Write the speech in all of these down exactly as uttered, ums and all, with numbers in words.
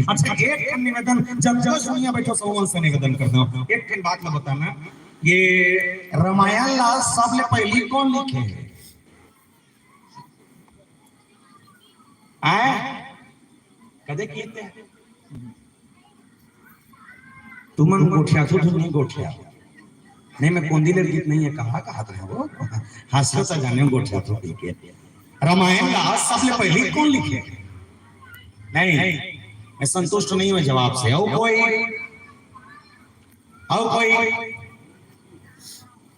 अच्छा, एक ठन निवेदन, जब जब सुनिया बैठो, सब मन से निवेदन करत हंव, एक ठन बात ला बताना, ये रामायण ला सबले पहिली कोन लिखे हे? आय? कदे किहिस ते? तुमन गोठियाथो, तुमन नइ गोठियाव। नहीं, मैं कोंदी ले गीत नहीं हे, कहाँ कहात रहे हो? हंसो त जाने गोठियाथो कहिके। रामायण ला सबले पहिली कोन लिखे? नहीं, मैं संतुष्ट नहीं हूं जवाब से। अउ कोई? अउ कोई?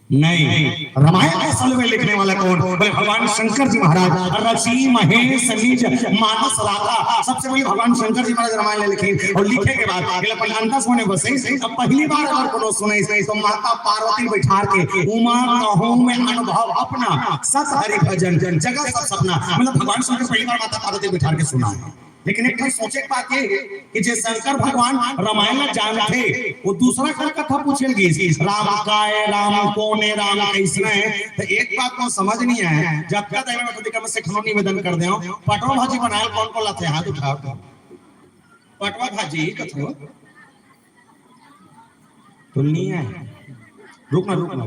नहीं। रामायण का सबले पहिली लिखने वाला कौन? बोले, भगवान शंकर जी महाराज। रचि महेश निज मानस राधा। सबसे पहिली भगवान शंकर जी महाराज रामायण ला लिखे अउ लिखे के बाद बोले, अपन अंतस होने बसे। अब पहिली बार अगर कोनो सुने तो माता पार्वती बैठार के, उमा कहूं मैं अनुभव अपना, सत हरि भजन जगत सब सपना। मतलब भगवान शंकर पहिली बार माता पार्वती बैठार के सुनाय। लेकिन एक ठन सोचे के बात ये हे कि जे शंकर भगवान रामायण ला जानथे, वो दूसरा कर कथा पूछे ल गिस, राम काय, राम कोन ए, राम कइसने हे, त एक बात तो समझ नइ आय। जतका दई में कति कम से कम निवेदन कर देंव, पटवा भाजी बनाय ल कोन कोन आथे, हाथ उठाव। पटवा भाजी कथो, तुल नइ आय। रुक ना, रुक ना,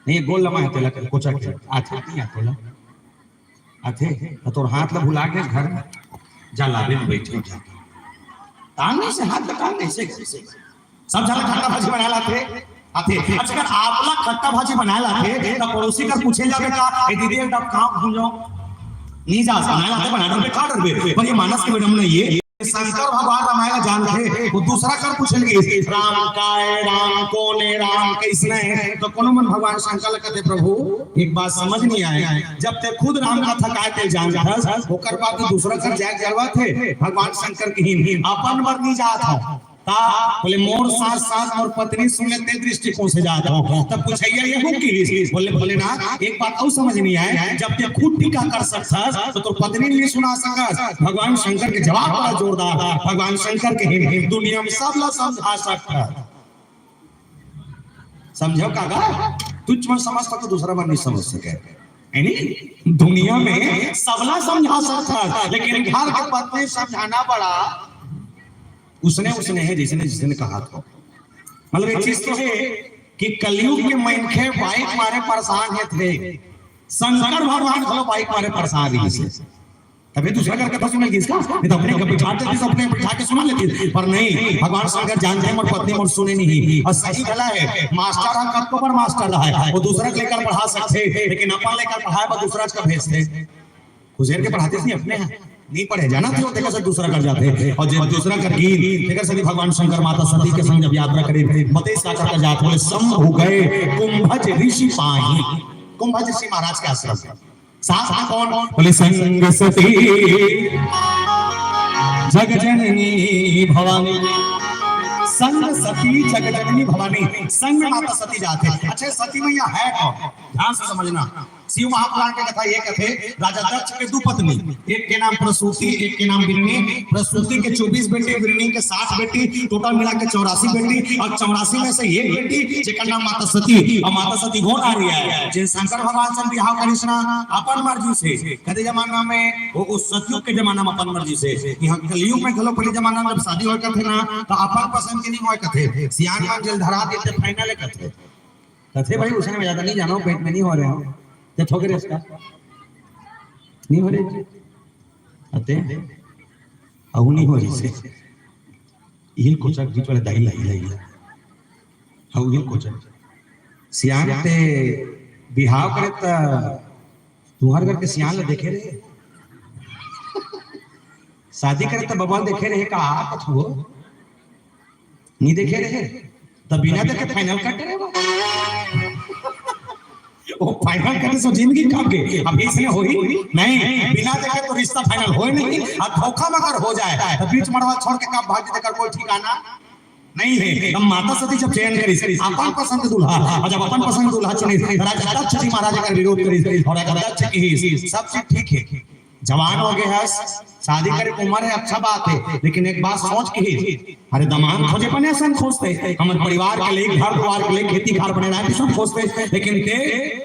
नहीं, गोल लमा हे तेला, कोचा के आथे, नइ आय तोला। आथे, त तोर हाथ ला भुला गे घर में। जा लाबे में बैठे जा। तांगे से हाथ ला तांगे से, से। सब झन खट्टा भाजी बनाय ल आथे, आथे। अच्छा, अगर आप ला खट्टा भाजी बनाय ल आथे, त पड़ोसी कर पूछे जाबे का, "ए दीदी, एक डब का भूंजो?" नइ जा, बनाय ल आथे, बना डरबे, खा डरबे। पर ये मानस के विडम्बना ये, शंकर भगवान रामायण ला जानथे, वो दूसरा कर पूछे ल गिस, राम काय, राम कोन ए, राम कइसने हे, त कोनो मन भगवान शंकर ला कथे, प्रभु, एक बात समझ नइ आय, जब ते खुद राम कथा काय तेला जानथस, ओकर बाद तैं दूसरा कर जाय के जरूरत हे? भगवान शंकर कहिन, अपन बर नइ जात हंव। त बोले, मोर साथ साथ मोर पत्नी सुन ले, ते दृष्टिकोण से जात हंव। तब पूछइया ये हो कि बोले, भोलेनाथ, एक बात अउ समझ नइ आय, जब ते खुद टीका कर सकथस, त तोर पत्नी नइ सुना सकस। भगवान शंकर के जवाब बड़ा जोरदार। भगवान शंकर कहिन, दुनिया में सब ला समझा सकथस, समझव काका? तुझ मन समझ सके, दूसरा मन नइ समझ सके, हे नी? दुनिया में सबला समझा सकथस, लेकिन घर के पत्नी समझाना बड़ा, उसने उसने हे, जइसने जइसने कहात हंव। मतलब एक चीज तो हे कि कलयुग के मनखे बाइक मारे परेशान हे थे, शंकर भगवान घलो बाइक मारे परेशान रहिस हे। तभे दूसरा कर कथा सुने ल गिस का? नहीं त अपने कर बिठा देतिस, अपने बिठा के सुना लेतिस। पर नहीं, भगवान शंकर जानथे मोर पत्नी मोर सुने नहीं। अउ सही घला हे, मास्टर ह कतको बड़ मास्टर रहय, वो दूसरा के लेकर पढ़ा सकथे, लेकिन अपन लेकर पढ़ाय बर दूसरा कर भेजथे। खुसेर के पढ़ातिस नहीं, अपने ह नइ पढ़े, जानथे, वो तेकर से दूसरा कर जाथे। अउ जे दूसरा कर गिस, तेकर से भी भगवान शंकर माता सती के संग जब यात्रा करिन, बतेस का कर जात, बोले, शंभु गए कुंभज ऋषि पाही। कुंभज ऋषि महाराज के आश्रम। साथ में कौन? बोले, संग सती जग जननी भवानी। संग सती जग जननी भवानी, संग में माता सती जाथे। अच्छा, सती मैया हे कौन? ध्यान से समझना, शिव महापुराण के कथा ये कथे, राजा दक्ष के दू पत्नी, एक के नाम प्रसूति, एक के नाम बिरनी। प्रसूति के चौबीस बेटी, बिरनी के साठ बेटी, total मिला के चौरासी बेटी, अउ चौरासी में से एक बेटी जेकर नाम माता सती, अउ माता सती वो नारी हे, जे शंकर भगवान से बिहाव करिस ना अपन मर्जी से। कते जमाना में वो, उस सतयुग के जमाना में अपन मर्जी से, इहां कलयुग में घलो पहिली जमाना में जब शादी होय कथे ना, त अपन पसंद के नइ होय कथे, सियान मन जल धरा देथे, final हे कथे। कथे भाई, उसने मैं ज्यादा नहीं जाना हूँ, पेट में नहीं हो रहे हो, ते ठोके रे इसका। नहीं हो रहे। अते? अहू नहीं हो रही से। ये कोचक बीच वाले दाई लाई, लाई, लाई। हाँ, ये कोचक। सियान ते बिहाव करे त तुंहर घर के सियान ला देखे रहे। शादी करे त बबा देखे रहे का, कथो? नइ देखे रहे, त बिना देखे final कर डरे वो। वो final करे सो जिंदगी काट के, अब इसने होही? नहीं, बिना देखे तो रिश्ता final होय नहीं। अब धोखा में अगर हो जाय, त बीच मड़वा छोड़ के कब भाग जाय, तेकर कोई ठिकाना नहीं हे। त माता सती जब चयन करिस अपन पसंद दूल्हा, अउ जब अपन पसंद दूल्हा चुनिस, राजा दक्ष जी महाराज एकर विरोध करिस, अउ राजा दक्ष कहिस, सब चीज ठीक हे, जवान हो गे हस, शादी करे के उम्र हे, अच्छा बात हे, लेकिन एक बात सोच के ही, अरे दमांद खोजे बने असन खोजते, हमर परिवार के लिए, घर दुआर के लिए, खेती खार बने रहे, सब खोजते, लेकिन ते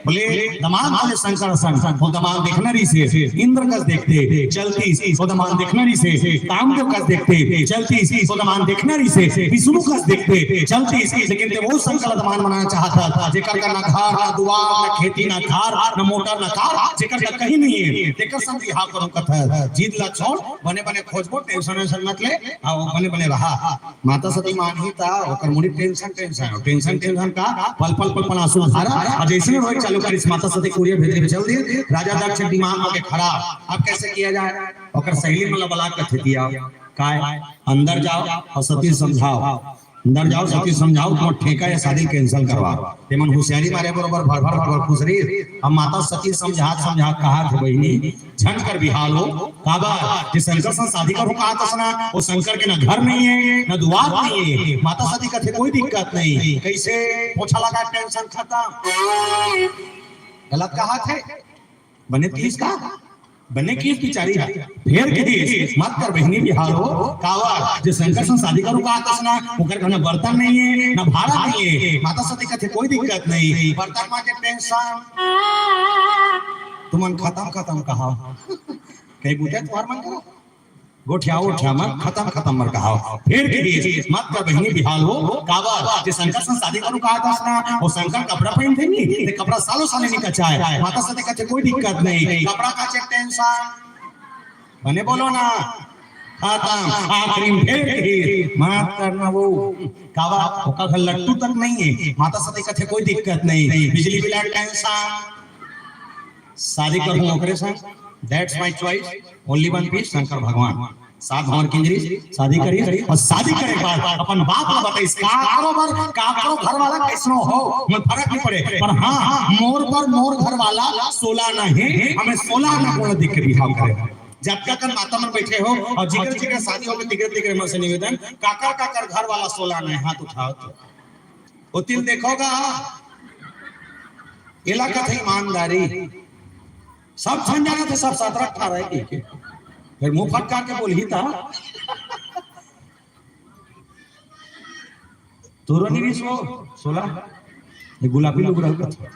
बोले दमांद खोजे शंकर असन, वो दमांद देखना रहिसे, इंद्र कस देखते चलतीस, वो दमांद देखना रहिसे, कामदेव कस देखते चलतीस, वो दमांद देखना रहिसे, विष्णु कस देखते चलतीस, लेकिन ते वो शंकर दमांद बनाना चाहत हस, जेकर का ना घर, ना दुआर, ना खेती, ना खार, ना मोटर, ना कार, जेकर का कहीं नहीं हे, तेकर संग बिहाव करूं कथस, जिद ला छोड़, बने बने खोजबो, tension वेंशन मत ले, हाँ, वो बने बने रहा। माता सती मानही त ओकर मुड़ी tension, tension, tension, tension का, पल पल पल पल आंसू बहारा, अउ जइसने रोए चालू करिस, माता सती courier भेज के चल दिस, राजा दक्ष दिमाग होके खराब, अब कैसे किया जाए? ओकर सहेली मन ला बला के कथे दिस, काय, अंदर जाव अउ सती समझाव, अंदर जाव सती समझाव, तुमर ठेका या शादी cancel करवाव। ते मन हुसियारी मारे बरोबर भड़भड़ भड़भड़ खुसरिस। अब माता सती समझात समझात कहत हे, बहिनी, झन कर बिहाव हो, काबर जे शंकर संग शादी करहूं कहत हस ना, वो शंकर के ना घर नहीं हे, ना दुआर नहीं हे। माता सती कथे, कोई दिक्कत नहीं, कैसे पोछा लगा, tension खत्म। गलत कहत हे, बने तीस का, बने किस बिचारी हे, फेर कहिस, मत कर बहिनी बिहाव हो, काबर जे शंकर संग शादी करहूं कहत हस ना, ओकर घर ना बर्तन नहीं हे, ना भाड़ा नहीं हे। माता सती कथे, कोई दिक्कत नहीं, बर्तन मांजे tension, तुमन खत्म खत्म कहाव, कहीं बुझे तुहर मन करो। गोठिया उठिया मत, खत्म खत्म मर कहाव। फेर कहिस, मत कर बहिनी बिहाव हो, काबर जे शंकर संग शादी करहूं कहत हस ना, वो शंकर कपड़ा पहिनथे नहीं, ते कपड़ा सालों साल नहीं कचाय। माता सती कथे, कोई दिक्कत नहीं, कपड़ा काचे tension, बने बोलो ना, खत्म। आखिरी में फेर कहिस, मत कर ना वो, काबर ओकर घर लट्टू तक नहीं हे। माता सती कथे, कोई दिक्कत नहीं, बिजली बिल tension, शादी करहूं ओकरे संग, that's my choice, only one piece, Shankar भगवान। सात भवन किंजरी शादी करिस अउ शादी करे के बाद अपन बाप ला बताइस, काकरो बर, काकरो घर वाला कइसनो हो, मोला फरक नहीं पड़े, पर हाँ, मोर बर मोर घर वाला सोला नहीं, हमें सोला ना कोनो देख के बिहाव करे। जतका कन माता मन बैठे हो अउ जिकर जिकर शादी होगे, तिकर तिकर मन से निवेदन, काकर काकर घर वाला सोला नहीं, हाथ उठाव तो। वो तिल देखोगा, एला कथे ईमानदारी। सब झन जानथे, सब सतरा अठारह हे कहिके। फेर मुंह फटकार के बोलही त। तोरो नहीं रिहिस वो सोला, ये गुलाबी लुगरा कथे।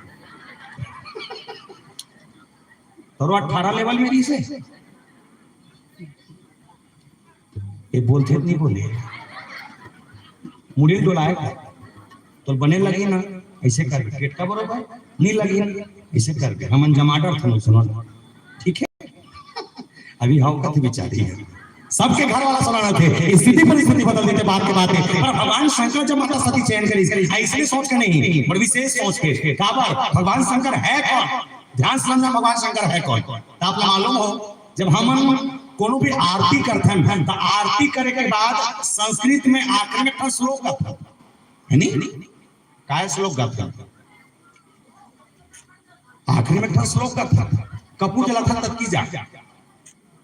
तोरो अठारह level में रिहिसे। ये बोलथे त नहीं बोले, मुड़ी डोलाय का, तो बने लगी ना, ऐसे कर, पेट का बरोबर नहीं लगी, ऐसे कर, हमन जमाटर थन, सुनो, ठीक है। अभी हव कथे बिचारी हे, सबके घर वाला सोला रहिथे, स्थिति परिस्थिति बदल देथे, बात के बात हे। पर भगवान शंकर जब माता सती चयन करिस, ऐसे सोच के नहीं, बड़ विशेष सोच के। काबर? भगवान शंकर हे कौन? ध्यान से समझना, भगवान शंकर हे कौन? त आप ला मालूम हो, जब हमन कोनो भी आरती करथन, त आरती करे के बाद संस्कृत में आखिरी में एक ठन श्लोक गाथन, हे नी? काय श्लोक गाथन? आखिरी में एक ठन श्लोक गाथन, कपूर जलाथन तब की जा,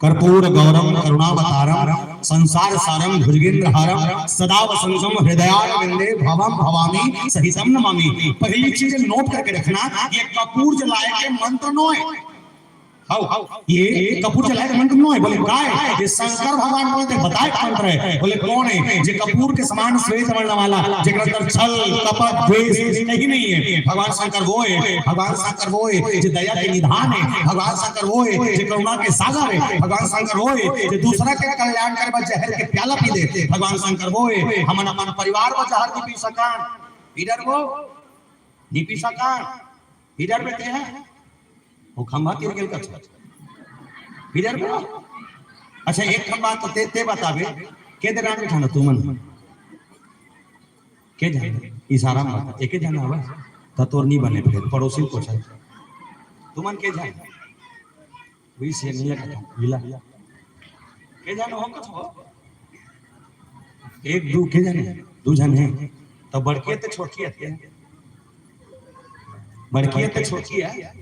कर्पूर गौरम करुणावतारम संसार सारम भुजगेंद्र हारम सदा वसंतम हृदयारविंदे भवम भवामी सहितम नमामि। पहली चीज नोट करके रखना, ये कपूर जलाय के मंत्र नोय। हव, ये कपूर जलाय के मंत्र नोय। बोले, काय? ये शंकर भगवान बोलथे, बताय के मंत्र हे। बोले, कौन हे? जे कपूर के समान श्वेत वर्ण वाला, जेकर अंदर छल, कपट, द्वेष कहीं नहीं हे। भगवान शंकर वो हे, भगवान शंकर वो हे, जे दया के निधान हे। भगवान शंकर वो हे, जे करुणा के सागर हे। भगवान शंकर वो हे, जे दूसरा के कल्याण करे बर जहर के प्याला पी दे। भगवान शंकर वो हे, हमन अपन परिवार बर जहर नहीं पी सकन। पी डरबो? नहीं पी सकन। पी डरबे ते हे? वो खंभा तिर गेल कछु। पी डरबो? अच्छा, एक ठन बात तो ते, ते बताबे, के दे रांड उठाना तुमन? के जाने? इशारा में बता, एके जाने हवय? त तोर नहीं बने फेर, पड़ोसी को चल। तुमन के जाने? वही से नहीं लगा था, मिला। के जाने हो कछु? एक दू के जाने? दू झन हे। त बड़की हे त छोटकी हे? बड़की हे त छोटकी हे?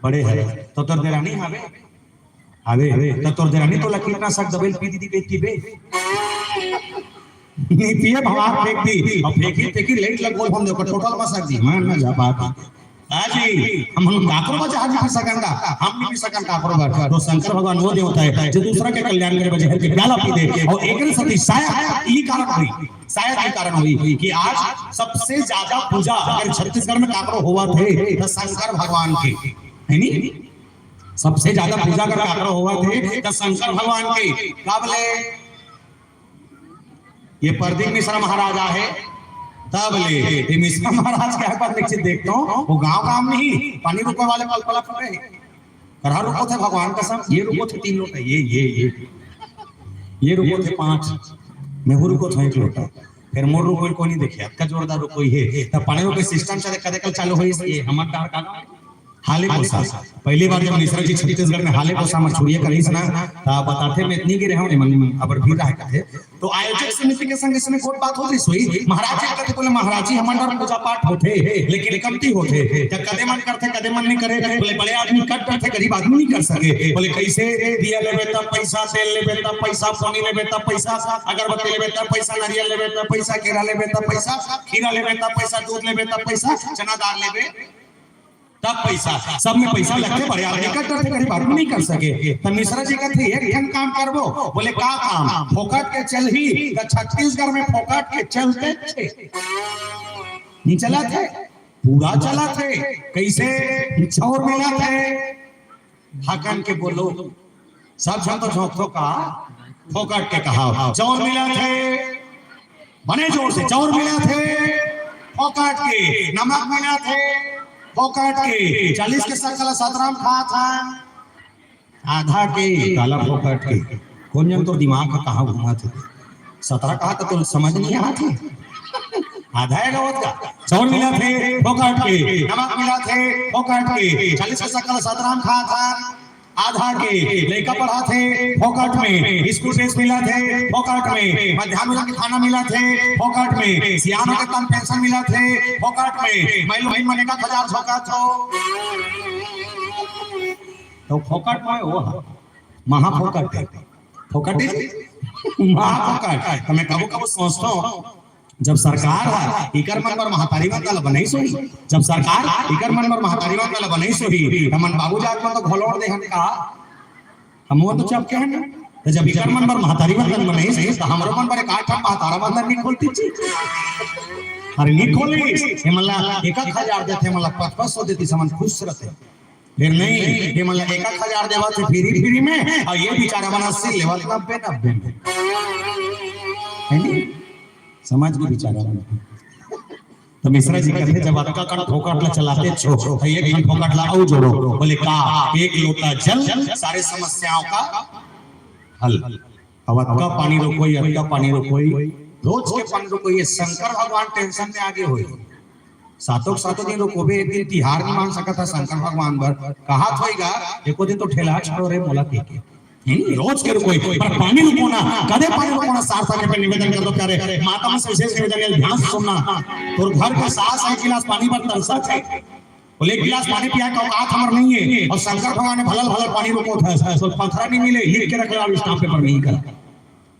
बड़े हे। त तोर देरानी हावे? हावे। त तोर देरानी तोला कीटनाशक दवाई पी दी, बेचती बे? नहीं पिए, भगवान फेंक दी। अब फेंकी, फेंकी, लाइट लग गोल हम देखो, टोटल मसक दी। मान ना जा बात। जी, हम, हम काकरो बर जहर नहीं पी सकन का, हम नहीं पी सकन काकरो बर। तो शंकर भगवान वो देवता है जो दूसरा के कल्याण करे बर जहर के प्याला पी दे। और एक सती शायद ई कारण हुई, शायद ई कारण हुई कि आज सबसे ज्यादा पूजा अगर छत्तीसगढ़ में काकरो होवत हे तो शंकर भगवान की, है नी? सबसे ज्यादा पूजा अगर काकरो होवत हे तो शंकर भगवान की। का बोले? ये परदीप मिश्रा महाराज आहे, तब ले ये मिश्रा महाराज के एक बार निश्चित देखता हूँ, वो गांव गांव में ही पानी रुकवे वाले पलपला फूटे हे। करहा रुकोथे भगवान कसम, ये रुकोथे तीन लोटा, ये ये ये ये रुकोथे पांच, मैं हूँ रुकोथे एक लोटा। फिर मोर रुकोई कोनी देखे, अतका जोरदार रुकोई हे। तब पानी रुकोई सिस्टम चले, कदे कल चालू होई, ये हमर डार का हाले कोसा। पहली बार जब मिश्रा जी छत्तीसगढ़ में हाले कोसा मछुरिया करिस ना, त बताथे मैं इतनी गिरे हूँ, मन अबर भीड़ रहा कथे। तो आयोजक समिति के संग इसमें गोठ बात होत रहिस होही। महाराज जी कथे, बोले, "महाराज जी, हमन डर पूजा पाठ होथे, लेकिन कमती होथे। जब कदे मन करथे, कदे मन नहीं करे।" बोले, "बड़े आदमी कर डरथे, गरीब आदमी नहीं कर सके।" बोले, "कैसे?" "दिया लेबे तब पैसा, तेल लेबे तब पैसा, पानी लेबे तब पैसा, अगरबत्ती लेबे तब पैसा, नारियल लेबे तब पैसा, केरा लेबे तब पैसा, खीरा लेबे तब पैसा, दूध लेबे तब पैसा, चना दाल लेबे तब पैसा।" सब में पैसा लगथे, बड़े आदमी कर डरथे, गरीब आदमी नहीं कर सके। त मिश्रा जी कथे, "एक ठन काम करबो।" बोले, "का काम?" "फोकट के चलही त छत्तीसगढ़ में फोकट के चलथे, नहीं चलथे, पूरा चलथे।" "कैसे?" "चाउर मिलथे।" हकन के बोलो, सब झन तो झोंकथो का, फोकट के कहा, चाउर मिलथे, बने जोर से, चाउर मिलथे, फोकट के, नमक मिलथे, फोकट के, चालीस के सकल सतरा म खात हे, आधा के, काला फोकट के, कोन जन तो दिमाग का कहाँ घुमाथे, सतरा कहा तो तुम समझ नहीं आथे, आधा हे गवत का, चाउर मिलथे, फोकट के, नमक मिलथे, फोकट के, चालीस के सकल सतरा म खात हे, आधा के लइका पढ़ाथे फोकट में, स्कूल ड्रेस मिलथे फोकट में, मध्यान्ह भोजन के खाना मिलथे फोकट में, सियान के तन पेंशन मिलथे फोकट में, मैं लोग मने का हजार झोंकत हो। तो फोकट में वो महा फोकट है, फोकट है, महा फोकट। तो मैं कबो कबो सोचता हूँ, जब सरकार ह इकर मन बर महतारी वंदन ल बनाइस होही, जब सरकार इकर मन बर महतारी वंदन ल बनाइस होही, त हमन बाबू जात मन तो घोलोड़ देहन का? हमन तो चपके हन। त जब इकर मन बर महतारी वंदन बनाइस, त हमरो मन बर एक आठ ठन महतारा वंदन नहीं खोलती जी? अरे नहीं खोलिस, एमन ला एक एक हजार देथे, एमन ला पच पच सौ देतिस, हमन खुश रहते। फिर नहीं, ये मतलब एक एक हजार देवत हे फ्री फ्री में, और ये बेचारा मन अस्सी लेवत नब्बे नब्बे में, है नी? समझ के बेचारा मन। तो मिश्रा जी कहते, जब अतका कन फोकट ला चलाते छो, तो एक कन फोकट ला अउ जोड़ो। बोले का? एक लोटा जल, सारे समस्याओं का हल। अब अतका पानी रोकोई, अतका पानी रोकोई, रोज के पानी रोकोई, ये शंकर भगवान टेंशन में आगे होई। सातों के सातों दिन रोकोबे, एक दिन तिहार नहीं मान सकत हे शंकर भगवान बर। कहात होई गा, एको दिन तो ठेला छोड़ो रे मोला कह के। हम्म, रोज के रोकोई, पर पानी रोको ना, कदे पानी रोको ना, सार सार के पे निवेदन कर दो प्यारे। माता मन से विशेष निवेदन हे, ध्यान से सुनना। तोर घर के सास एक गिलास पानी बर तरसथे। बोले, "एक गिलास पानी पिया का औकात हमर नहीं है।" और शंकर भगवान ने भलल भलल पानी रोकोथे, तो पथरा नहीं मिले, लिख के रख ले, अब स्टाम्प पेपर नहीं कर।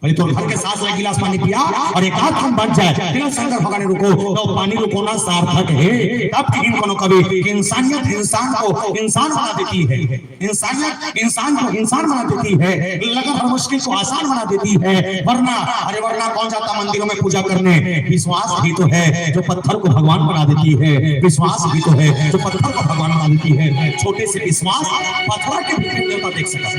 बोले, "तोर घर के सास एक गिलास पानी पिया और एक आध हम बच जाए।" बिना शंकर भगवान ने रोको, तो पानी रोकोना सार्थक है। तब कहीं कोनो कवि कि इंसानियत इंसान को इंसान बना देती है, इंसानियत इंसान को इंसान बना देती है, लगन और मुश्किल को आसान बना देती है। वरना, अरे वरना कौन जाता मंदिरों में पूजा करने? विश्वास ही तो है जो पत्थर को भगवान बना देती है, विश्वास ही तो है जो पत्थर को भगवान बना देती है। छोटे से विश्वास पत्थर के भी देवता देख सकता है।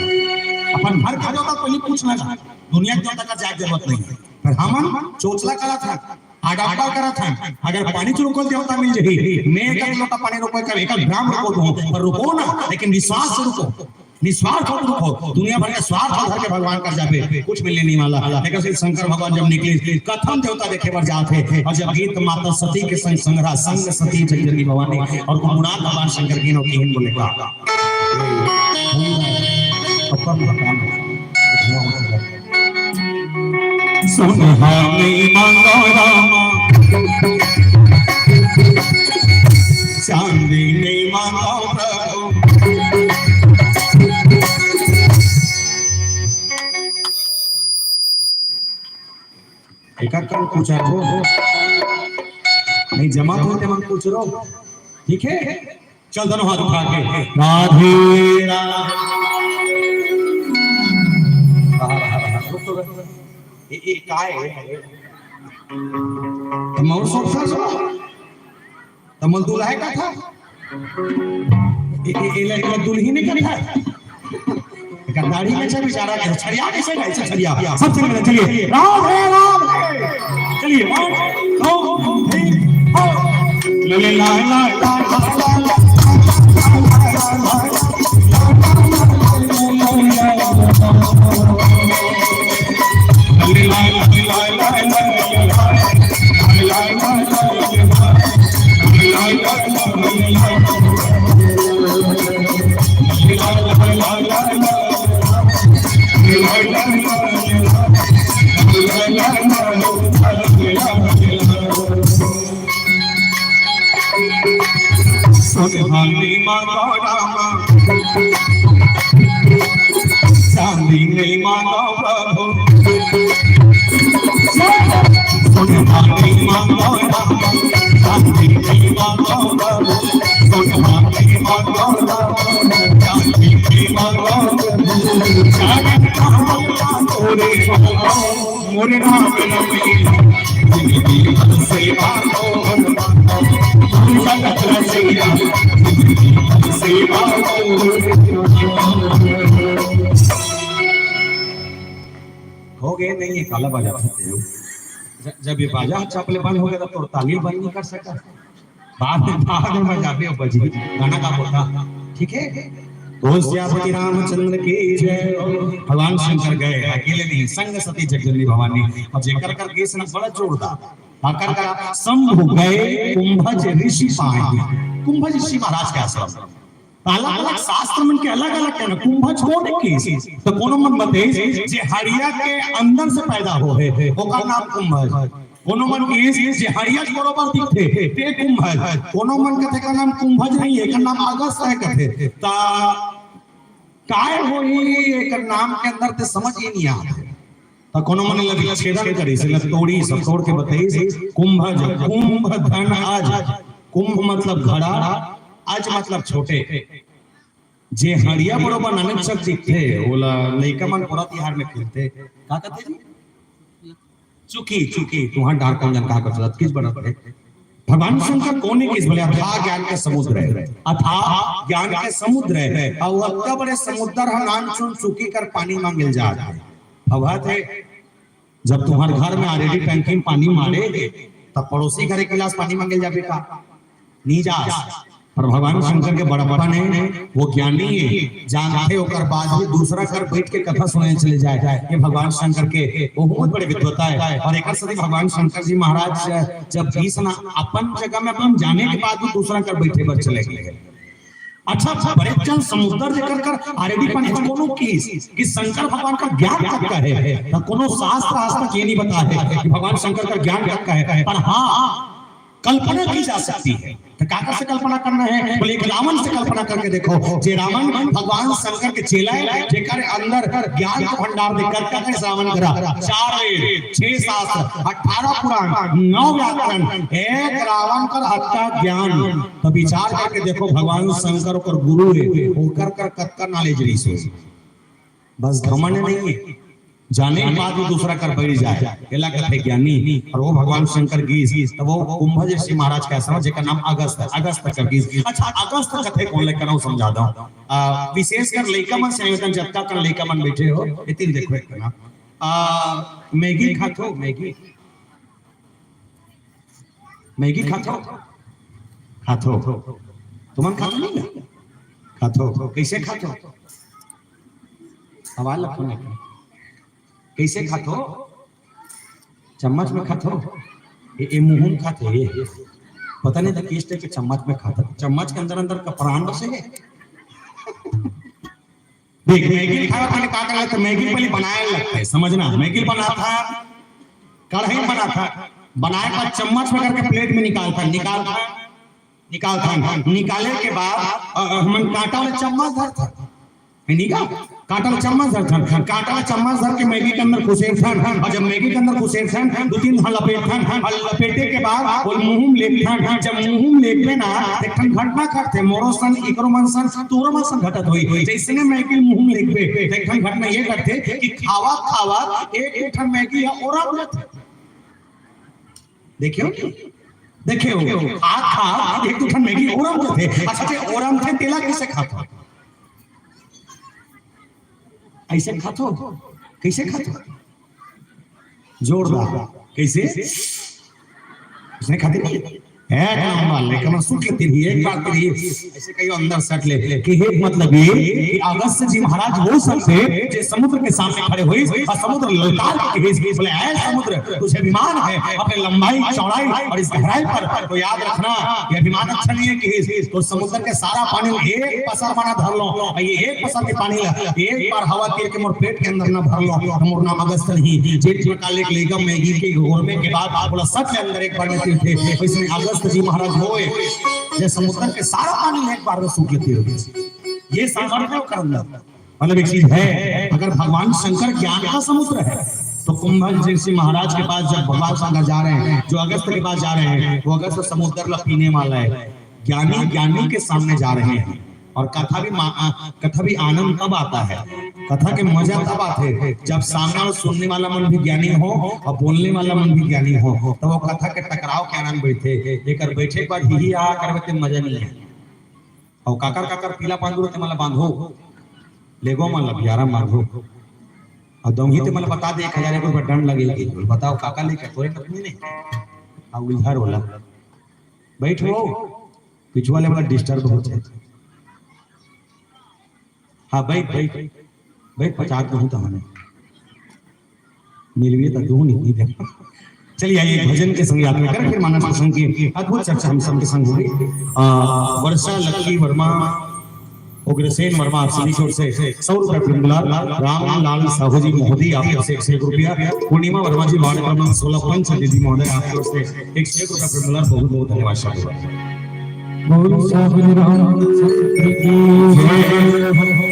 अपन घर का देवता कोई पूछना चाहता, दुनिया के देवता का जाए जरूरत नहीं है। पर हमन चोचला करत हन, आडम्बर करत हन। अगर पानी च रोको देवता मिल जाही, मैं एक लोटा पानी रोको, एक ग्राम रोको दूं, पर रोको ना, लेकिन विश्वास से रोको, निस्वार्थ होके रोको। दुनिया भर के स्वार्थ धर के भगवान कर जाबे, कुछ मिलने नहीं वाला। लेकिन श्री शंकर भगवान जब निकले, कथम देवता देखे बर जात हे, और जब गीत माता सती के संग संग्रह, संग सती जगजननी भवानी, और गुणनाथ भगवान शंकर की नौ की बोले का? अपन भगवान। सुनहा नहीं मांगो रामा, चांदी नहीं मांगो प्रभु। एकर कल कुछ हो, नहीं जमा तो तेमन कुछ रो, ठीक है? चल, दोनों हाथ उठा के, राधे राधे। ए, ए, काय है? त मौर सोचा सो, त मल दुल्हा का था। ए, ए, ए लड़का दुल्ही नहीं करता। एकर दाढ़ी में से बेचारा के छरिया कैसे नहीं से छरिया। सबसे पहले चलिए, राम है, राम है। चलिए, one, two, three, four। ले, ले, ला, ला, ला, ला, ला, ला। सुनहानी मांगो रामा, चांदी नहीं मांगो प्रभु। सुनहानी मांगो रामा, चांदी नहीं मांगो प्रभु। सुनहानी मांगो रामा, चांदी नहीं मांगो प्रभु। चांदी मांगो तोरे मोरे राम रमैया, जिंदगी भर सेवा तोहर मांगो, हम जगत रचैया, जिंदगी भर सेवा तोहर मांगो। हो गए नहीं है, काला बाजा। ज-, जब ये बाजा चपले बंद हो गया, तब तो ताली बंद नहीं कर सका। बाद में, बाद में बजाबे बजी, गाना का बोलता, ठीक है? तो सियापति रामचंद्र की जय। भगवान शंकर गए, अकेले नहीं, संग सती जगजननी भवानी। और जेकर कर केस न बड़ा जोरदार, आकर का शंभु गए कुंभज ऋषि पाए। कुंभज ऋषि महाराज के आश्रम। अलग-अलग शास्त्र मन के अलग-अलग कहना। कुंभज कोन है केस? तो कोनो मन बते जे हड़िया के अंदर से पैदा हो है, ओकर नाम कुंभज। कोनो मन केस जे हड़िया के बरोबर दिखथे, ते कुंभज। कोनो मन कथे का नाम कुंभज नहीं है, एकर नाम अगस्त है कथे। ता काय होही, एकर नाम के अंदर ते समझ ही नहीं आत। त कोनो मन ल विच्छेदन करिस, ल तोड़िस, तोड़ के बतइस, कुंभज, कुंभ धन अज। कुंभ मतलब घड़ा, अज मतलब छोटे। जे हड़िया बरोबर नानक चक दिखथे, ओला लइका मन पोरा तिहार में खेलथे। का कथे जी? चुकी, चुकी, तुहर डार कौन जन कहा कर सकत, किस बड़ा है? भगवान शंकर कोन हे किस बोले, अथाह ज्ञान के समुद्र है, अथाह ज्ञान के समुद्र है। अउ अतका बड़े समुद्र ह नानचुन चुकी कर पानी मांगे ल जात है। भगवत है, जब तुम्हारे घर में already टंकी में पानी मारे, तब पड़ोसी घर एक गिलास पानी मांगे ल जाबे का? नहीं जा। पर भगवान शंकर के बड़प्पन हे, वो ज्ञानी हे, जानथे, ओकर बाद भी दूसरा कर बैठ के कथा सुनाए चले जाए, ये भगवान शंकर के बहुत बड़े विद्वता हे। और एक साथ भगवान शंकर जी महाराज जब बीस ना अपन जगह में अपन जाने के बाद भी दूसरा कर बैठे बर चले गए। अच्छा, अच्छा, बड़े जन समुद्र जेकर कर already पानी कोनो किस कि शंकर भगवान का ज्ञान कतका हे, तो कोनो शास्त्र आज तक ये नहीं बता है कि भगवान शंकर का ज्ञान कतका है। पर हाँ, कल्पना की जा सकती है। तो काकर से कल्पना करना है? बोले, एक रावण से कल्पना करके देखो। जे रावण भगवान शंकर के चेला है, जेकर अंदर ज्ञान का भंडार दे, कतका करे रावण करा? चार वेद, छह शास्त्र, अठारह पुराण, नौ व्याकरण, एक रावण कर अतका ज्ञान। तो विचार करके देखो, भगवान शंकर ओकर गुरु है, ओकर कर कतका knowledge रही सो। बस घमंड नहीं है, जाने के बाद भी दूसरा कर बैठ जाए, एला कथे ज्ञानी। और वो भगवान शंकर गिस, तो वो कुंभज ऋषि महाराज का आश्रम, जेकर नाम अगस्त है, अगस्त कर गिस। अच्छा, अगस्त कथे कोन ले करव समझा दो। आ, विशेषकर लइका मन से निवेदन, जतका कन लइका मन बैठे हो, एती ल देखो एक ना। आ, मैगी खाथो, मैगी। मैगी खाथो? खाथो। तुमन खाथो नहीं ना? खाथो। कैसे खाथो? सवाल रखो ना। कैसे खाथो? चम्मच में खाथो? ए, ए मुंह में खाथे, ए। पता नहीं था किस टाइप के चम्मच में खाता। चम्मच के अंदर, अंदर का प्राण बसे है। देख, मैगी खावा पहले का करला, तो मैगी पहले बनाए लगता है, समझना। मैगी बनाथा, कढ़ाई बनाथा, बनाए के बाद चम्मच में करके प्लेट में निकालथा, निकालथा, निकालथा, निकाले के बाद, अ, अ, हमन कांटा वाला चम्मच धरथा, नहीं का? कांटा ला चम्मच धरथन, कांटा ला चम्मच धर के मैगी के अंदर खुसेरथन, और जब मैगी के अंदर खुसेरथन, दू तीन घांव लपेटथन, और लपेटे के बाद वो मुंह में लेगथन। जब मुंह में लेगबे ना, एक ठन घटना घटथे, मोरो सन, इकरो मन सन, तोरो मन सन घटत होही। जैसने मैगी मुंह में लेगबे, तो एक ठन घटना ये घटथे कि खावत खावत एक एक ठन मैगी ह ओरम जाथे। देखियो, देखियो, खात खात एक दू ठन मैगी ओरम जाथे। अच्छा, जे ओरमथे तेला कइसे खाथो? अइसे खाथो? कइसे खाथो? जोरदार। कइसे? अइसने खाथे नहीं? एक नंबर। लेकिन सूंघ लेथे रही, एक बार के लिए अइसे कहियो अंदर सट ले। कहे के मतलब ये कि अगस्त जी महाराज हो सकथे जे समुद्र के सामने खड़े होइस और समुद्र ललकार के कहिस, बोले, "ऐ समुद्र, तुझे अभिमान है अपने लंबाई, चौड़ाई और इस गहराई पर, तो याद रखना, ये अभिमान अच्छा नहीं है," कहिस। तो समुद्र के सारा पानी एक पसर म ना धर लों, और ये एक पसर के पानी ला एक बार हवा तीर के मोर पेट के अंदर ना भर लों, तो मोर नाम अगस्त नहीं। जेठ म काले एक लइका मैगी के ओरमे के बाद बोला, सट ले अंदर एक बार में तीरथे। वइसने अगस्त जी महाराज होय, जे समुद्र के सारा पानी एक बार में सूंघ लेथे। ये सामर्थ्य है ओकर अंदर। मतलब एक चीज है, अगर भगवान शंकर ज्ञान का समुद्र है, तो कुंभक जी महाराज के पास जब भगवान शंकर जा रहे हैं, जो अगस्त के पास जा रहे हैं, वो अगस्त समुद्र ला पीने वाला है। ज्ञानी ज्ञानी के सामने जा रहे हैं और कथा भी मा-, आ, कथा भी आनंद तब आता है, कथा के मजा तब आथे जब सामने वाला, सुनने वाला मन भी ज्ञानी हो और बोलने वाला मन भी ज्ञानी हो, तब वो कथा के टकराव के आनंद बइठथे। एकर बइठे के बाद ही ही आ करबे ते मजा नहीं है। अउ काकर काकर पीला बांधू रथे, मन ला बांधो, लेगो मन ला बियारा बांधो। अउ दौंही ते मन ला बता दे, एक हजार एक रुपया दंड लगे के। बताओ, काका लेके तोरे नतनी नहीं? आ उलझर होला। बैठ वो, पिछुआ ले वाला डिस्टर्ब हो जाए। हाँ, बैठ, बैठ, बैठ, पचास दूँ तो हमें। मिलवे तो दूँ नहीं, नहीं दे। चलिए आइए, भजन के संग यात्रा करें, फिर मानस प्रसंग की अद्भुत चर्चा हम सबके संग होगी। आ, वर्षा लक्की वर्मा, उग्रसेन वर्मा, आप सभी की ओर से सौ रुपया प्रेम दुलार, रामलाल साहू जी महोदय, आप ओर से एक सौ एक रुपया, पूर्णिमा वर्मा जी, वार्ड क्रमांक सोलह, पंच दीदी महोदय, आप ओर से एक सौ एक रुपया प्रेम दुलार, बहुत बहुत धन्यवाद, शाबाश। बोल साहब रामचंद्र की जय।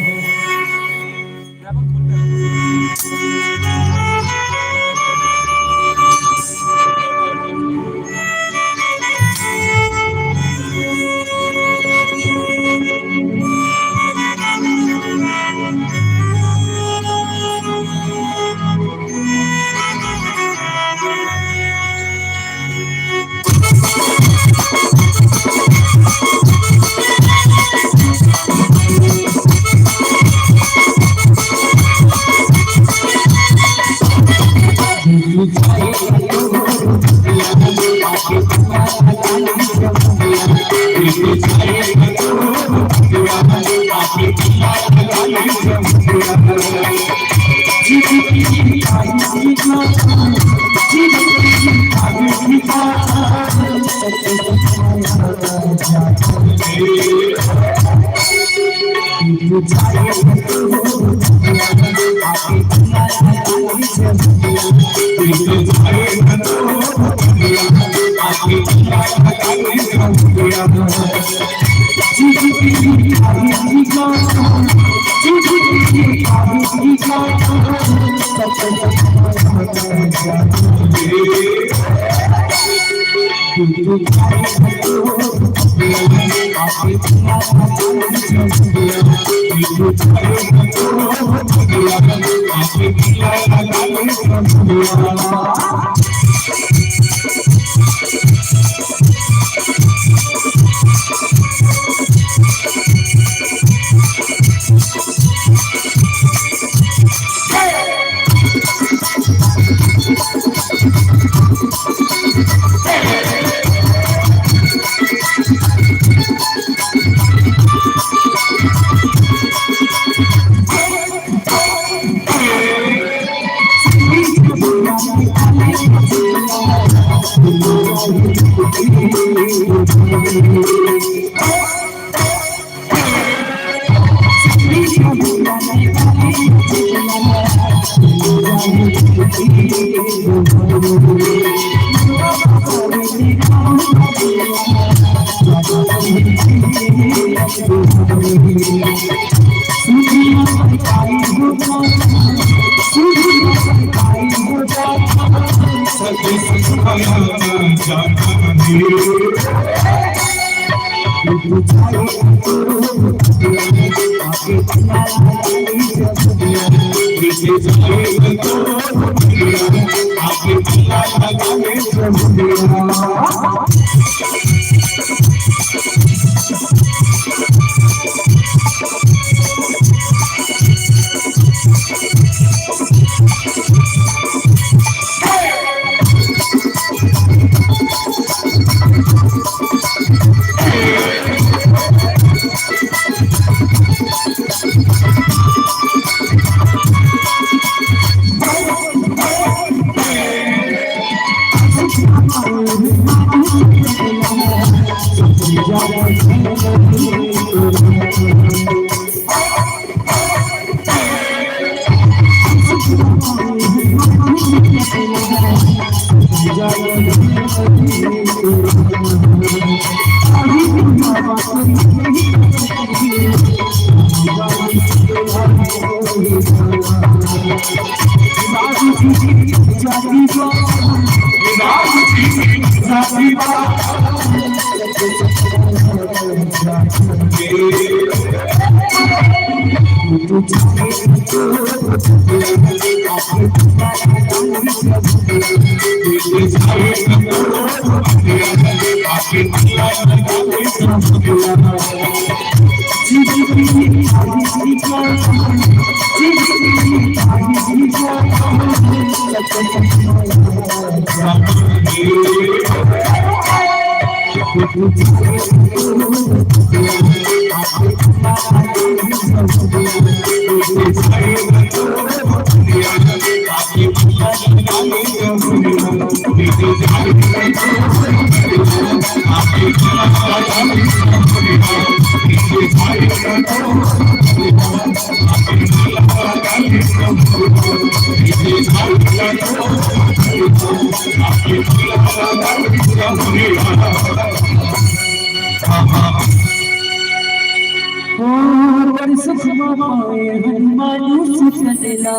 और सुखमा पाए हनुमान सुत लीला।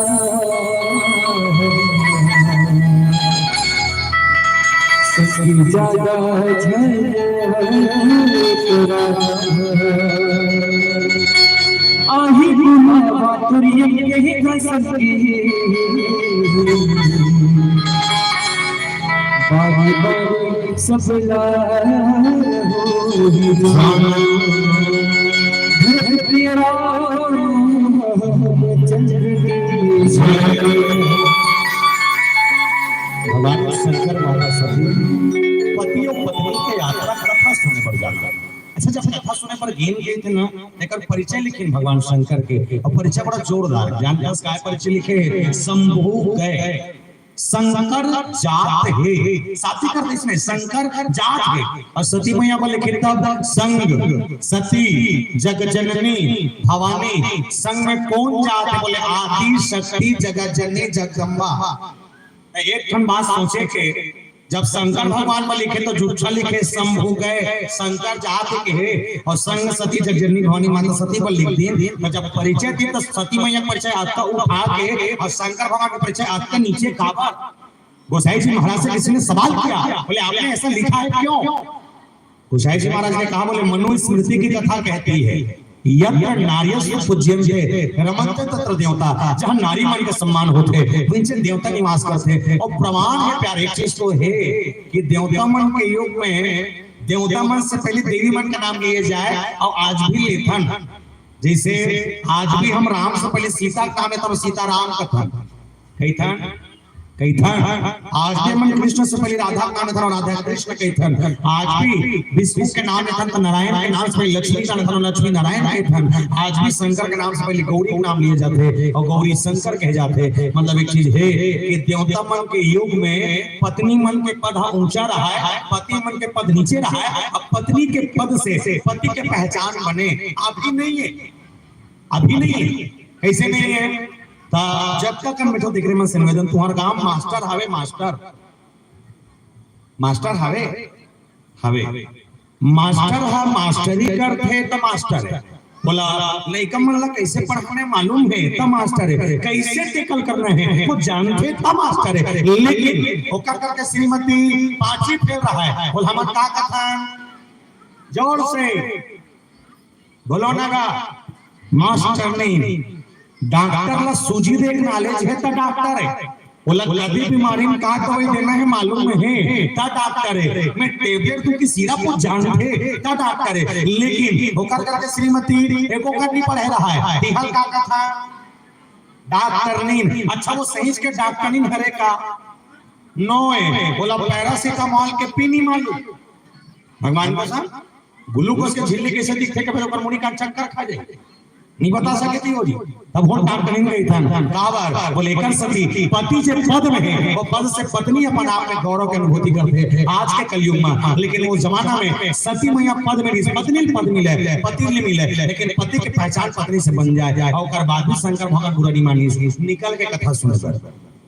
सखी ज्यादा झंझट रहा। आही बुलावा तुरियम यही कसम की। बारी बारी सबला होई जाना। धरती राम चंद्र की जय। भगवान शंकर माता सती पति और पत्नी के यात्रा कथा सुने बर जाता। अच्छा, जब कथा सुने बर गेन गे थे ना, एकर परिचय लिखिन भगवान शंकर के, और परिचय बड़ा जोरदार। जानथस काय परिचय लिखे? शंभु गए, शंकर जात हे। साथी कर इसमें शंकर जात हे। और सती मैया बर लिखे तब संग, सती, जग जननी, भवानी। संग में कौन जात हे? बोले आदि शक्ति जगत जननी जगदम्बा। त एक ठन बात सोचे के, जब शंकर भगवान बर लिखे तो झूठा लिखे, शंभु गए, शंकर जात के हे, और संग सती जगजननी भवानी माता सती बर लिख दिन। तो जब परिचय दिन तो सती मैया के परिचय अतका उठा के और शंकर भगवान के परिचय अतका नीचे काबर? गोसाई जी महाराज से किसी ने सवाल किया, बोले, "आपने ऐसा लिखा है क्यों?" गोसाई जी महाराज ने कहा, बोले, "मनुस्मृति की कथा कहती है, यत्र नार्यस्तु पूज्यन्ते रमन्ते तत्र देवता।" जहाँ नारी मन के सम्मान होथे, वहीं देवता निवास करथे। और प्रमाण हे प्यारे, एक चीज तो हे कि देवता मन के युग में देवता मन से पहले देवी मन का नाम लिए जाए, और आज भी लेथन। जैसे आज भी हम राम से पहले सीता का नाम लेथन, सीता राम कथन, कहिथन, कहिथन। आज भी हमन कृष्ण से पहले राधा के नाम लेथन, राधा कृष्ण कहिथन। आज भी विष्णु के नाम लेथन तो नारायण के नाम से पहले लक्ष्मी का नाम लेथन, लक्ष्मी नारायण कहिथन। आज भी शंकर के नाम से पहले गौरी के नाम लिए जाथे और गौरी शंकर कहे जाथे। मतलब एक चीज हे कि देवता मन के युग में पत्नी मन के पद ह ऊंचा रहा है, पति मन के पद नीचे रहा है। अब पत्नी के पद से पति के पहचान बने, अभी नहीं है, अभी नहीं है। कैसे नहीं है? त जब तक हम बैठो देख रहे मन संवेदन, तुम्हार गांव मास्टर हवे, मास्टर, मास्टर हवे, हवे। मास्टर ह मास्टरी करथे त मास्टर है, बोला, लइका मन ला कैसे पढ़ाना है मालूम है, त मास्टर है। कैसे टैकल करना है, वो जानथे, त मास्टर है। लेकिन ओकर करके श्रीमती पांची फेल रहा है। बोला, हमन का कथन? जोर से बोलो ना गा, मास्टर नहीं, डॉक्टर ला सूजी देख नॉलेज है त डॉक्टर है। ओला कदी बीमारी में का दवाई देना है मालूम है त डॉक्टर है। मैं टेबलेट दूं कि सिरप, वो जानथे त डॉक्टर है। लेकिन ओकर करके श्रीमती एको कर नहीं पढ़े रहा है। तिहल का कथा डॉक्टर नीन। अच्छा, वो सही के डॉक्टर नीन हरे का? नो है। बोला, पैरासिटामोल के पी नहीं मालूम। भगवान कसम, ग्लूकोज के झिल्ली कैसे दिखथे के ओकर मुड़ी का चक्कर खा जाए, नहीं बता सके थी हो जी। तब हो डॉक्टर नहीं गई था। काबर? बोले, एकर सती पति जे पद में है, वो पद से पत्नी अपन आप में गौरव के अनुभूति करथे आज के कलयुग में। लेकिन वो जमाना में सती मैया पद में नहीं, पत्नी पद मिले, पति नहीं मिले, लेकिन पति के पहचान पत्नी से बन जाए। और ओकर बाद भी शंकर भगवान बुरा नहीं मानिस, निकल के कथा सुन कर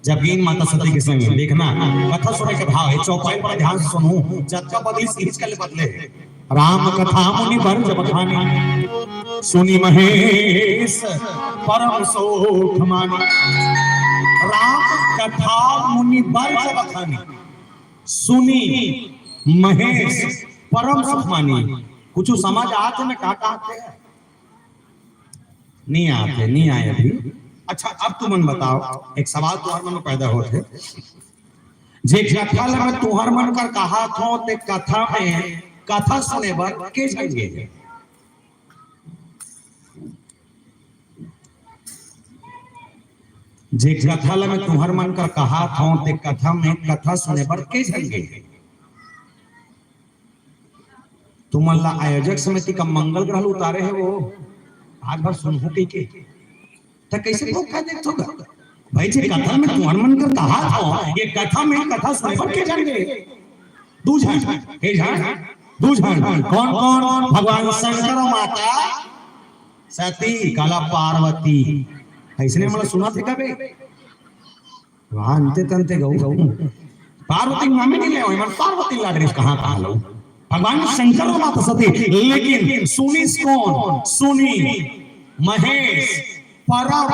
जब गीन माता सती के संग देखना, कथा सुने के भाव है, चौपाई पर ध्यान से सुनहू, जतका बदलिस इहिच कले बदले। राम कथा मुनि बर जब खानी, सुनि महेश परम सोख मानी। राम कथा मुनि बर जब खानी, सुनि महेश परम सुख मानी। कुछ समझ आत हे मैं का कहत हे? नहीं आत हे, नहीं आय अभी। अच्छा, अब तुमन बताओ, एक सवाल तुहर मन में पैदा होत हे, जे कथा ला मैं तुहर मन कर कहत हों, ते कथा में कथा सुने बर के झन गे हे? जे कथा ला मैं तुहर मन कर कहत हों, ते कथा में कथा सुने बर के झन गे हे? तुमन ला आयोजक समिति का मंगल ग्रह ल उतारे हे वो, आज भर सुनहू कहिके। त कैसे लोग का देखत होगा? भाई, जे कथा में तुमन मन कर कहत हों, ये कथा में कथा सुने बर के झन गे? दू झन, के झन? दू झन। कौन कौन? भगवान शंकर और माता सती, काला पार्वती। अइसने मन ला सुनत हे कबे? वहां अंते तंते गऊ गऊ। पार्वती के नामे नहीं ले, मन पार्वती ला डरिस कहाँ कहाँ लो। भगवान शंकर और माता सती, लेकिन सुनिस कौन? सुनि महेश परम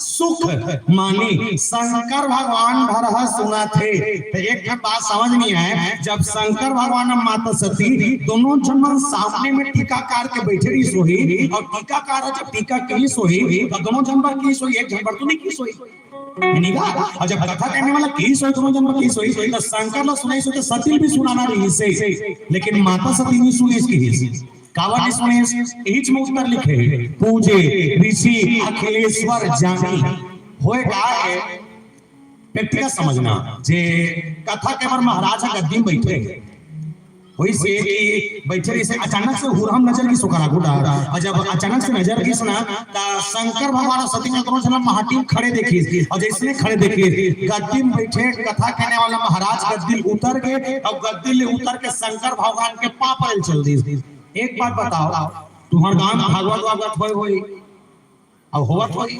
सुख मानी। शंकर भगवान भर ह सुनत हे। त एक ठन बात समझ नहीं आय, जब शंकर भगवान और माता सती दोनों झन मन सामने में टीकाकार के बैठे रहिस होही, और टीकाकार जब टीका कहिस होही, त दोनों झन बर कहिस होही, एक झन बर तो नहीं कहिस होही। नहीं गा? और जब कथा कहने वाला कहिस होही, दोनों झन बर कहिस होही, त शंकर ला सुनाइस होही, त सती ल भी सुनाना रहिस हे। लेकिन माता सती नहीं सुनिस कहिस। काबर नहीं सुनिस? इहिच में उत्तर लिखे हे, पूजे ऋषि अखिलेश्वर जानी। होय का हे, व्यक्तिगत समझना, जे कथा के बर महाराज ह गद्दी में बैठे हे, होइस हे कि बैठे रहिस हे, अचानक से हुरहम नजर गिस ओकर आगू डाहर। और जब अचानक से नजर गिस ना, त शंकर भगवान और सती में दोनों झन महाटीम खड़े देखिस, और जैसने खड़े देखिस, गद्दी में बैठे कथा कहने वाला महाराज गद्दी ले उतर गे, और गद्दी ले उतर के शंकर भगवान के पाँव परे ल चल दिस। एक बात बताओ, तुम्हर गांव में भागवत वागवत होय होही, अब होवत होही,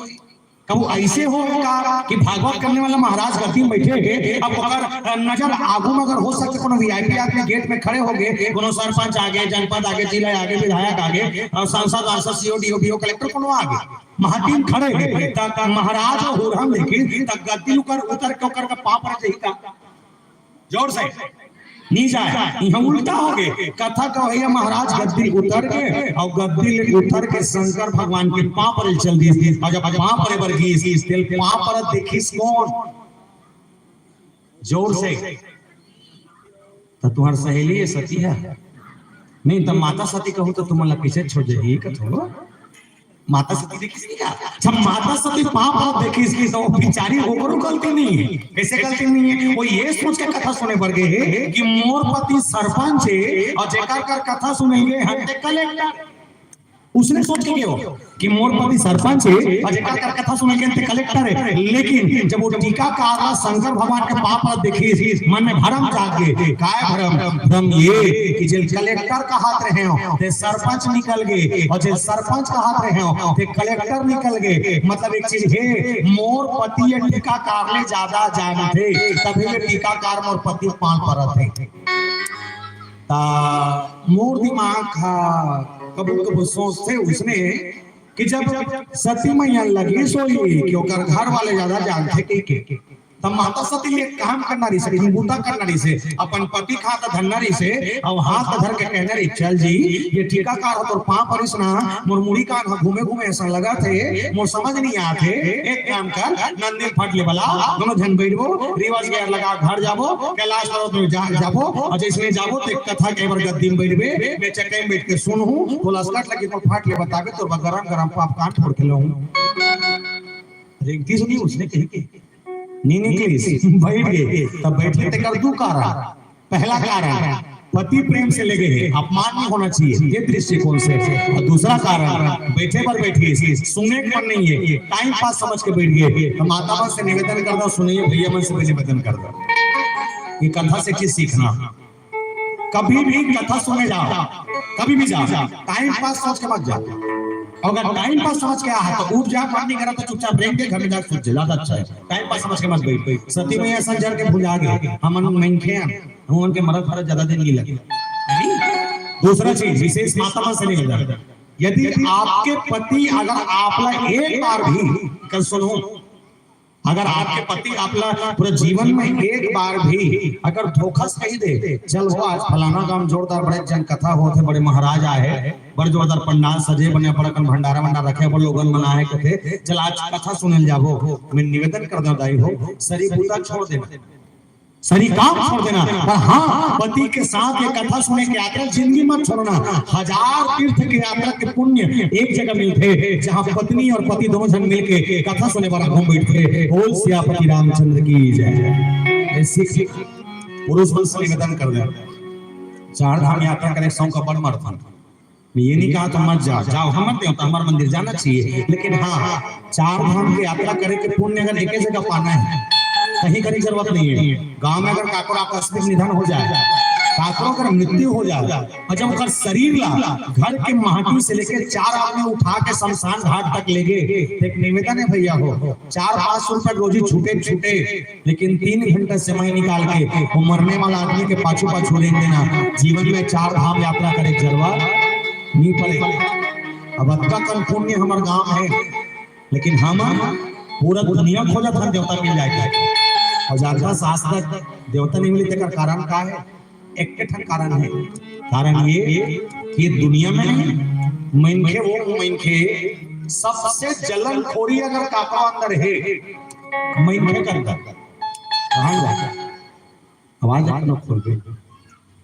कभू ऐसे होय का कि भागवत करने वाला महाराज गद्दी में बैठे हे, अब ओकर नजर आगू में अगर हो सके कोनो वीआईपी आदमी गेट में खड़े हो गे, कोनो सरपंच आगे, जनपद आगे, जिला आगे, विधायक आगे, और सांसद वांसद, सीओ डीओ बीओ कलेक्टर कोनो आगे, महाटीम खड़े हे, त महाराज और हुरहम देखिस, त गद्दी ले ओकर उतर के ओकर का पाँव परे जाही का? जोर से। नहीं जाय, इहाँ उल्टा हो गे। कथा कहइया महाराज गद्दी उतर के, और गद्दी ले उतर के शंकर भगवान के पाँव परे ल चल दिस, और जब पाँव परे बर गिस, तेला पाँव परत देखिस कौन? जोर से। त तुम्हर सहेली हे सती ह? नहीं, त माता सती कहूँ त तुमन ला पीछे छोड़ जाही, कथो। माता सती देखिस नहीं का? जब माता सती पाँव परत देखिस, त वो बिचारी ओकरो गलती नहीं हे। कैसे गलती नहीं हे? वो ये सोच के कथा सुने बर गे हे कि मोर पति सरपंच हे और जेकर कर कथा सुनइया हे कलेक्टर। उसने सोच के गे हो कि मोर पति सरपंच हे और जेकर कर कथा सुनइया हे कलेक्टर हे। लेकिन जब वो टीकाकार ला शंकर भगवान के पाँव परत देखिस, मन में भरम जाग गे। काय भरम? भरम ये कि जेला कलेक्टर कहत रहेंव, ते सरपंच निकल गे, और जेला सरपंच कहत रहेंव, ते कलेक्टर निकल गे। मतलब एक चीज हे, मोर पति ये टीकाकार ले ज्यादा जानथे, तभी ये टीकाकार मोर पति पाँव परत हे। त मोर दिमाग हा कभू कभू सोचथे उसने कि जब सती मैया लगे सोई कि ओकर घर वाले ज्यादा जानथे कहिके, तब माता सती एक काम करना रहिसे, एक बूता करना रहिसे, अपन पति के हाथ धरना रहिसे, अउ हाथ धर के कहना रहिसे, "चल जी, ये टीका कान ह तोर पाँव परिस ना, मोर मुड़ी कान ह घूमे घूमे अइसन लगथे, मोर समझ नइ आथे, एक काम कर, नंदिनी ल फट ले बला, दोनों झन बइठबो, reverse gear लगा घर जाबो, कैलाश पर्वत में जा, जाबो, अउ जइसने जाबो त एक कथा कहे बर गद्दी में बइठबे, मैं चक्का में बइठ के सुनहूं, तोला असकट लगही त फट ले बताबे, तोर बर गरम गरम popcorn फोड़ के लाहूं।" रेंगतिस नहीं, उसने कहिके नइ निकलिस, बइठ गे। तब बइठे तेकर दू कारण। पहला कारण, पति प्रेम से लगे हे, अपमान नहीं होना चाहिए, ये दृष्टिकोण से। अउ दूसरा कारण, बइठे बर बइठिस, सुने के मन नइ हे, time pass समझ के बइठ गे। त माता मन से निवेदन करथंव, सुनइया भइया मन से भी निवेदन करथंव, ये कथा से चीज सीखना। कभी भी कथा सुने जाव, कभी भी जाव, time pass सोच के मत जाव। अगर time pass समझ के आय हस त उठ जा, पानी करा त चुपचाप रेंग के घर में जाके सुत जा, ज्यादा अच्छा हे। Time pass समझ के मत बइठ। सती मैया अइसन जर के भुंजा गे, हमन मनखे हन, हमन के मरत फरत ज्यादा दिन नइ लगे। दूसरा चीज, विशेष माता मन से निवेदन, यदि आपके पति अगर आप ला एक बार भी, कल सुनो, अगर आपके पति आप ला पूरा जीवन में एक बार भी अगर धोखा से कहि दे, "चल हो, आज फलाना गांव जोरदार, बड़े जन कथा होत हे, बड़े महाराज आए हे, बड़े जोरदार पंडाल सजे बने, बड़ा कन भंडारा वंडारा रखे, बड़े लोगन मन आए हे," कथे, "चल आज कथा सुने ल जाबो।" मैं निवेदन कर देंव दाई हो, सरी बूता छोड़ देना, सरी काम छोड़ देना, पर हाँ, पति के साथ ये कथा सुने के यात्रा जिंदगी मत छोड़ना। हजार तीर्थ के यात्रा के पुण्य एक जगह मिलथे, जहाँ पत्नी और पति दोनों झन मिलके कथा सुने बर घूम बइठथे। बोल सियापति रामचंद्र की जय। ऐसी पुरुष मन से निवेदन कर दे, चार धाम यात्रा करे सौ कपड़ मरथन। मैं ये नहीं कहा तो मत जाव, जाव, हम मत देंव, तो हमारा मंदिर जाना चाहिए। लेकिन हाँ, चार धाम के यात्रा करे के पुण्य अगर एके जगह पाना हे, कहीं करे के जरूरत नइ हे। गांव में अगर काकरो आकस्मिक निधन हो जाए, काकरो अगर मृत्यु हो जाए, अउ जब ओकर शरीर ला घर के माटी से लेके चार आदमी उठा के शमशान घाट तक ले गे, तो एक निवेदन हे भइया हो, चार पाँच सौ रुपया रोजी छूटे छूटे, लेकिन तीन घंटा समय निकाल के वो मरने वाला आदमी के पाछू पाछू रेंग देना, जीवन में चार धाम यात्रा करे के जरूरत नइ पड़े। अब अतका कन पुण्य हमर गांव हे, लेकिन हम पूरा दुनिया खोजत हन देवता मिल जाए के। अउ जानथस आज तक देवता नइ मिलिस, तेकर कारण का हे? एक ठन कारण हे, कारण ये कि दुनिया में मनखे, वो मनखे सबसे जलनखोरी अगर काकरो अंदर हे, मनखे के अंदर, कहाँ जाए? आवाज रखना खोल के।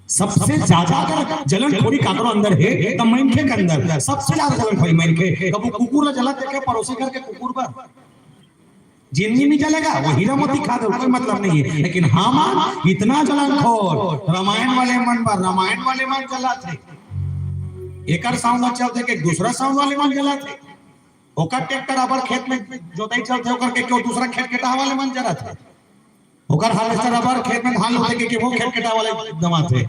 सबसे ज्यादा अगर जलनखोरी काकरो अंदर हे, त मनखे के अंदर सबसे ज्यादा जलनखोरी मनखे। कभू कुकुर ला जलत देखे, पड़ोसी घर के कुकुर बर? जिंदगी में जलेगा, वो हीरा मोती खा दे, कोई मतलब नहीं है। लेकिन हम इतना जलनखोर, रामायण वाले मन बर, रामायण वाले मन जलथे, एकर साउंड अच्छा होथे कि दूसरा साउंड वाले मन जलथे। ओकर ट्रैक्टर अबर खेत में जोताई चलथे, ओकर के क्यों दूसरा खेत के वाले मन जलथे। ओकर हार्वेस्टर अबर खेत में धान लुथे के, के वो खेत कटा वाले दमाथे।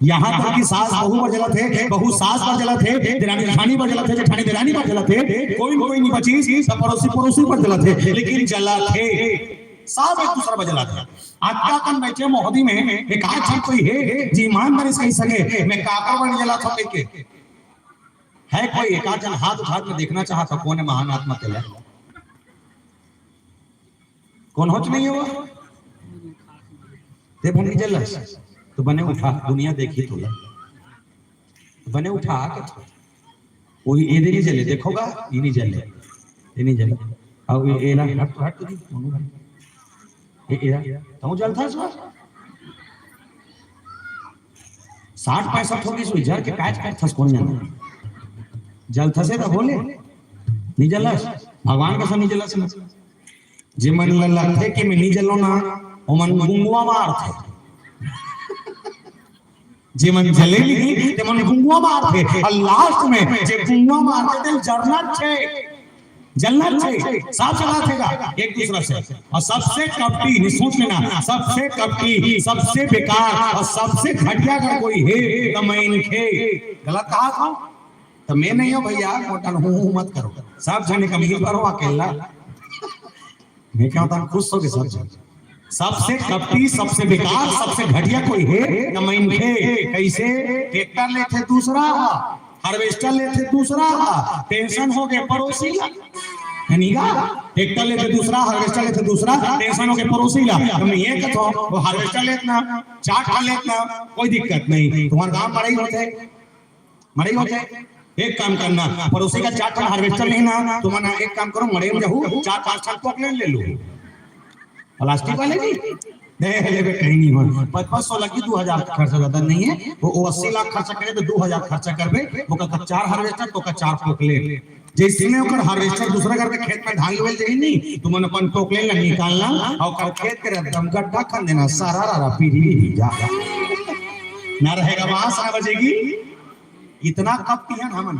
यहाँ तक कि सास बहू बर जलथे, बहू सास बर जलथे, देरानी जेठानी बर जलथे, जेठानी देरानी बर जलथे, कोई कोई नहीं बचिस, सब पड़ोसी पड़ोसी बर जलथे, लेकिन जलथे, सब एक दूसरा बर जलथे। अतका कन बइठे मोहदी में एक आध झन कोई हे, जे ईमानदारी से कहि सके, मैं काकर बर जलत हंव कहिके। हे कोई एक आध झन हाथ उठा के देखना चाहत हंव, कोन हे महान आत्मा तेला? कोन होच नहीं हे वो? ते भर नइ जलस, त बने उठा, दुनिया देखही तोला। बने उठा के तो। वही एदे नइ जले, देखो गा, ये नइ जले, ये नइ जले। अब ये एला हट, हट, हट, ए, एला, तहूं जलथस बा? साठ पैंसठ हो गिस, जर के काज करथस, कोन जाने? जलथसे त बोले, नइ जलस, भगवान कसम नइ जलस ना। जे मन ल लगथे कि मैं नइ जलों ना, ओमन गुंगवा मारथे। जे मन जले नहीं, ते मन गुंगवा मारथे। अउ last में जे गुंगवा मारथे, ते जरना छे, जलना छे, सब जलाथे गा एक दूसरा से। अउ सबसे कपटी, नइ सोच लेना, सबसे कपटी, सबसे बेकार अउ सबसे घटिया अगर कोई हे, त मैं इनके गलत कहा था। त मैं नहीं हंव भइया, मोटन हूँ हूँ मत करो। सब झन एक मिल करो अकेला। मैं कहत हंव खुश हो के सब झन। सबसे कपटी, सबसे बेकार, सबसे घटिया कोई हे, त मैं इनके। कइसे? ट्रैक्टर लेथे दूसरा, हार्वेस्टर लेथे दूसरा, टेंशन हो गए पड़ोसी ला। है नी गा? ट्रैक्टर लेथे दूसरा, हार्वेस्टर लेथे दूसरा, टेंशन हो गए पड़ोसी ला। तो मैं ये कहता हूँ, वो हार्वेस्टर लेतना, चार ठन लेतना, कोई दिक्कत नहीं। तुम्हारे गांव मड़ई होथे, मड़ई होथे। एक काम करना, पड़ोसी का चार ठन हार्वेस्टर लेना, तुम ना एक काम करो, मड़ई में जाहू, चार पांच ठन पोकलेन ले लो। प्लास्टिक वाले जी, नहीं, नहीं, नहीं, कहीं नहीं हो। पाँच पाँच सौ लगी, दो हजार का खर्चा ज्यादा नहीं है। वो, वो अस्सी लाख खर्चा करे तो दो हजार खर्चा करबे, वो का चार हार्वेस्टर, तो का चार पोकलेन। जैसे में ओकर हार्वेस्टर दूसरा घर के खेत में धान लेवल जाही नहीं, तुमन अपन पोकलेन ला निकालना और ओकर खेत के एकदम गड्ढा खन देना, सारा रारा पीढ़ी जा। ना रहेगा बांस, ना बजेगी। इतना कब पियन हमन?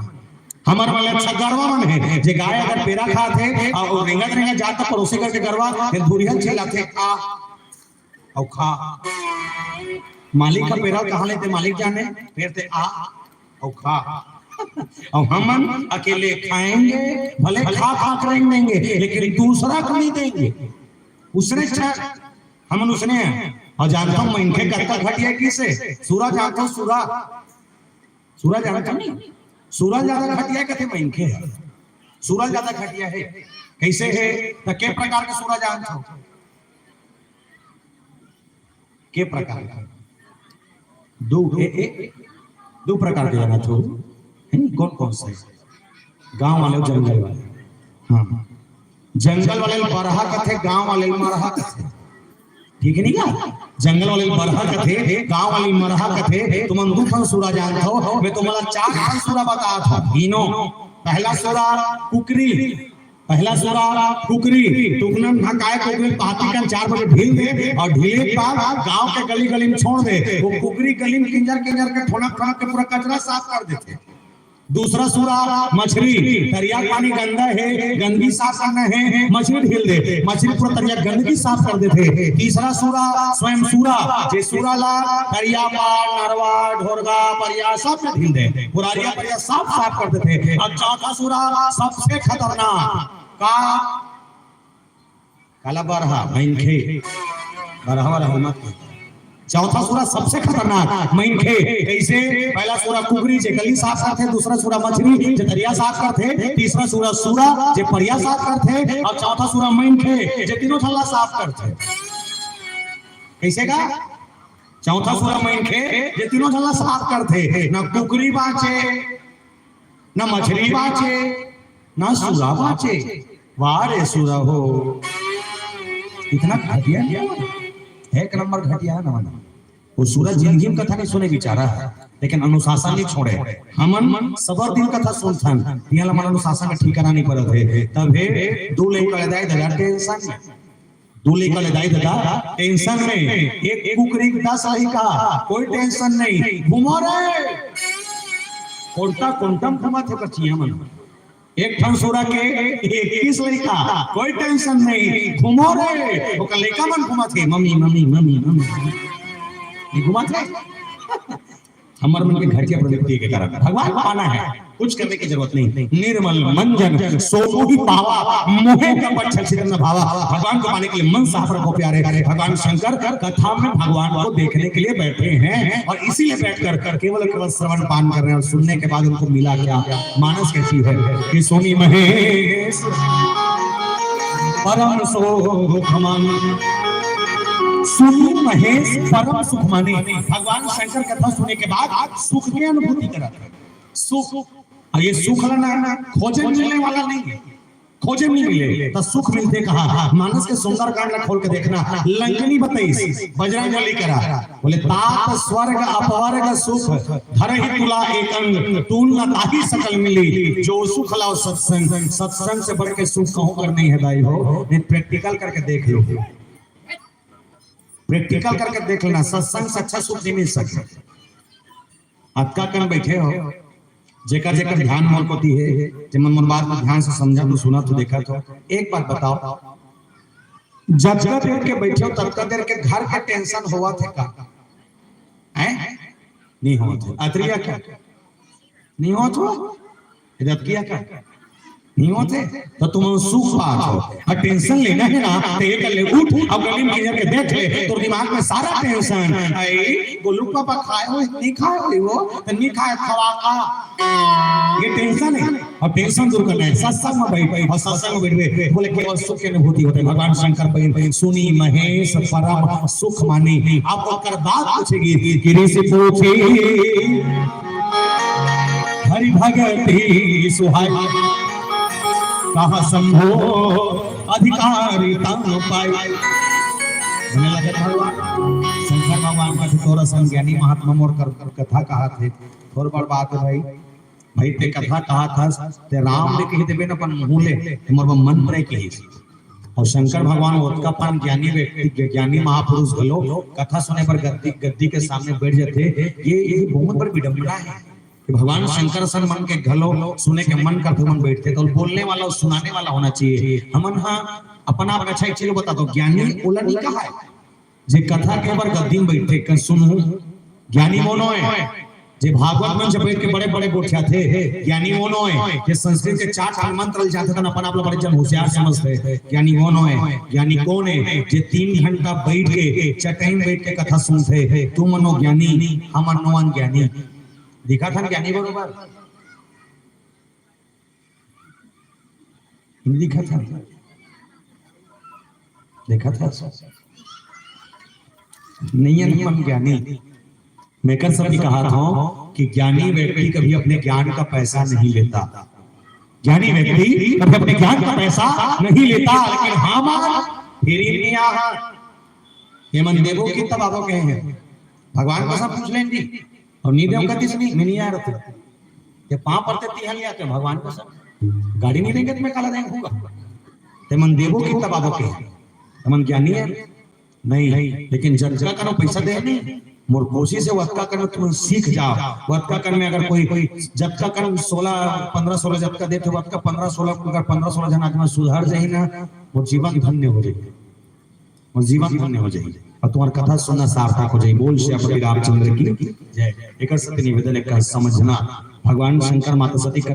हमर वाले अच्छा गड़वा मन हे, जे गाय अगर पेरा खात हे और वो रेंगत रेंगत जात त पड़ोसी घर के गड़वा, फिर धुरिया चिल्लाथे, आ, और खा। मालिक का पेरा कहाँ लेते, मालिक जाने, फिर ते आ, और खा। और हमन अकेले खाएंगे, भले खा खा के रेंग देंगे, लेकिन दूसरा को नहीं देंगे। उसने अच्छा, हमन उसने हैं। और जानता हूँ, मनखे कत्ता घटिया किसे? सुरा जानता हूँ, सुरा। सुरा जानता नहीं? सुरा ज्यादा घटिया कथे मनखे है। सुरा ज्यादा घटिया है। कैसे है? तो के प्रकार के सुरा जानता हूँ? के प्रकार के? दो, ए, ए, दो प्रकार के जानत हो। है नी? कौन कौन से? गांव वाले, जंगल वाले। हाँ, जंगल वाले ल बरहा कथे, गांव वाले ल मरहा कथे। ठीक है नी का? जंगल वाले ल बरहा कथे, गांव वाले ल मरहा कथे। तुमन दू ठन सुरा जानत हो, मैं तुम्हारा चार ठन सुरा बतात हूँ। गिनो, पहला सुरा कुकरी, पहला सुरा कुकरी, टुकनन ढकाए कुकरी पाती कन चार बजे ढील दे और ढीले के बाद गांव के गली गली में छोड़ दे। वो कुकरी गली में किंजर किंजर के ठोनक ठोनक के पूरा कचरा साफ कर देथे। दूसरा सुरा मछरी, तरिया के पानी गंदा है, गंदगी साफ करना है, मछरी ढील दे, मछरी पूरा तरिया गंदगी साफ कर देथे। तीसरा सुरा स्वयं सुरा, जे सुरा ला तरिया पार, नरवा, ढोरगा, परिया सब में ढील दे, पुरारिया परिया सब साफ कर देथे। और चौथा सुरा सबसे खतरनाक का? काला? बरहा, मनखे। बरहा वाला मत कह। चौथा सुरा सबसे खतरनाक, मनखे। कैसे? पहला सुरा कुकरी, जे गली साफ करथे, दूसरा सुरा मछरी, जे तरिया साफ करथे, तीसरा सुरा सुरा, जे परिया साफ करथे, और चौथा सुरा मनखे, जे तीनों झन ला साफ करथे। कैसे का? चौथा सुरा मनखे, जे तीनों झन ला साफ करथे। ना कुकरी बांचे, ना मछरी बांचे, ना सुरा बांचे। वाह रे सुरा हो, इतना घटिया नहीं है? एक नंबर घटिया है ना, मन। वो सुरा जिंदगी में कथा नहीं सुने बेचारा, लेकिन अनुशासन नहीं छोड़े। हमन सबर दिन कथा सुनथन, तिहां ला मन अनुशासन का ठिकाना नहीं पड़त हे। तभे दू लइका ले दाई ददा टेंशन में, दू लइका ले दाई ददा टेंशन में, एक कुकरी के दस लइका, कोई टेंशन नहीं, घूमो रे। कोंटा कोंटा में घूमत हे बच्चियां मन। एक ठन सुरा के इक्कीस लइका, कोई टेंशन नहीं, घूमो रे। ओकर लइका मन घूमत हे, मम्मी, मम्मी, मम्मी, मम्मी। ये घूमत हे। हमर मन के घटिया प्रवृत्ति के कारण भगवान पाना है, कुछ करने की जरूरत नहीं। निर्मल मंजन सो मोहि पावा, मोहे कपट छल छिद्र न भावा। भगवान को पाने के लिए मन साफ रखो प्यारे। भगवान शंकर कथा में भगवान को देखने के लिए बैठे हैं और इसीलिए बैठकर केवल केवल श्रवण पान कर रहे हैं। और सुनने के बाद उनको मिला क्या? मानस कहती है कि सुनी महेश परम सुख मानी, सुनी महेश परम सुख मानी। भगवान शंकर कथा सुने के बाद सुख के अनुभूति करत हे। सुख, और ये सुख ला ना, ना खोजे मिलने वाला नहीं है, खोजे नहीं मिले तो सुख मिलथे कहाँ? मानस के सुंदरकांड ला खोल के देखना, लंकिनी बताइस बजरंग बली करा, बोले तात स्वर्ग अपवर्ग सुख, धरहि तुला एक अंग, तूल न ताहि सकल मिली, जो सुख लाओ सत्संग, सत्संग से बढ़ के सुख कहूँ कर नहीं है दाई हो। नहीं, प्रैक्टिकल करके देख लो, प्रैक्टिकल करके देख लेना, सत्संग से अच्छा सुख नहीं मिल सकता। अतका कन बैठे हो, जेकर जेकर ध्यान मोर कोती हे, जेमन मोर बात को ध्यान से समझा तो, सुना तो, देखा तो, एक बात बताओ, जतका देर के बैठे हो ततका देर के घर के टेंशन होवत हे का? हैं? नहीं होवत हे। अतरिया का? नहीं होवत हो? रतिया का? नहीं होथे, तो तुम सुख पात हो। अउ टेंशन लेना हे ना, तो एक ले उठ अउ गली में के देख ले, तोर दिमाग में सारा टेंशन। आई गोलू पापा खाए हो, नहीं खाए हो, वो तो नहीं खाए, खवा का। ये टेंशन हे। अउ टेंशन दूर करना हे, सत्संग में बैठ, अउ सत्संग में बैठबे, बोले केवल सुख के अनुभूति होथे। भगवान शंकर बहिन सुनी महेश परम सुख मानी। अब ओकर बाद पूछेगी कि ऋषि पूछे हरि भगति सुहाय, कहा संभो अधिकारी तन पाए। मने लगे भगवान शंकर भगवान का तोरा संग ज्ञानी महात्मा मोर कर कथा कहा थे। थोर बड़ बात हे भाई, भाई ते कथा कहा था, ते राम ले कही देबे न अपन मुंह ले, ते मोर बर मंत्र कही। अउ शंकर भगवान ओतका पन ज्ञानी व्यक्ति, ज्ञानी महापुरुष घलो कथा सुने बर गद्दी, गद्दी के सामने बैठ जाथे। ये, ये बहुत बड़ विडंबना हे कि भगवान शंकर सन मन के घलो सुने के मन करथे, मन बैठथे। तो बोलने वाला अउ सुनाने वाला होना चाहिए। हमन हा अपन आप अच्छा एक चीज बता दो, ज्ञानी ओला नहीं कहा हे। जे कथा के बर गद्दी में बैठथे, कन सुनहू, ज्ञानी वो नोहे। जे भागवत मंच बैठ के बड़े-बड़े गोठियाथे, ज्ञानी वो नोहे। जे संस्कृत के चार ठन मंत्र ल जानथे, तन अपन आप ल बड़े जन होशियार समझथे, ज्ञानी वो नोहे। ज्ञानी कोन हे? जे तीन घंटा बैठ के, चटई में बैठ के कथा सुनथे। तुमन हो ज्ञानी, हमन नोहन ज्ञानी। दिखत हन ज्ञानी बरोबर? दिखत हन? देखत हस? नहीं हे हमन ज्ञानी। मैं एकर सेती कहत हंव कि ज्ञानी व्यक्ति कभी अपने ज्ञान का पैसा नहीं लेता। ज्ञानी व्यक्ति कभी अपने ज्ञान का पैसा नहीं लेता, लेकिन हमन फिर नहीं आहा। ये मन देबो कि तब आबो कहे हे। भगवान कसम पूछ लेंगे। अउ नहीं देव कतिस नहीं, मैं नहीं आ रहा था। ये पाँव परथे तिहां ले आके भगवान कसम। गाड़ी नहीं देंगे तो मैं काला देंग हूंगा। ते मन देबो कि तब आबो कहे। ते मन ज्ञानी हे? नहीं। लेकिन जतका कन पैसा दे नहीं, मोर कोशिश हे ओतका कन तुमन सीख जाव। ओतका कन में अगर कोई, कोई जतका कन सोलह, पन्द्रह सोलह जतका देथे, ओतका पन्द्रह सोलह, अगर पन्द्रह सोलह जन आदमी सुधर जाही ना, मोर जीवन धन्य हो जाही। मोर जीवन धन्य हो जाही अउ तुम्हर कथा सुनना सार्थक हो जाही। बोल श्री रामचंद्र की जय। एकर सेती निवेदन हे, एकर समझना, भगवान शंकर माता सती कर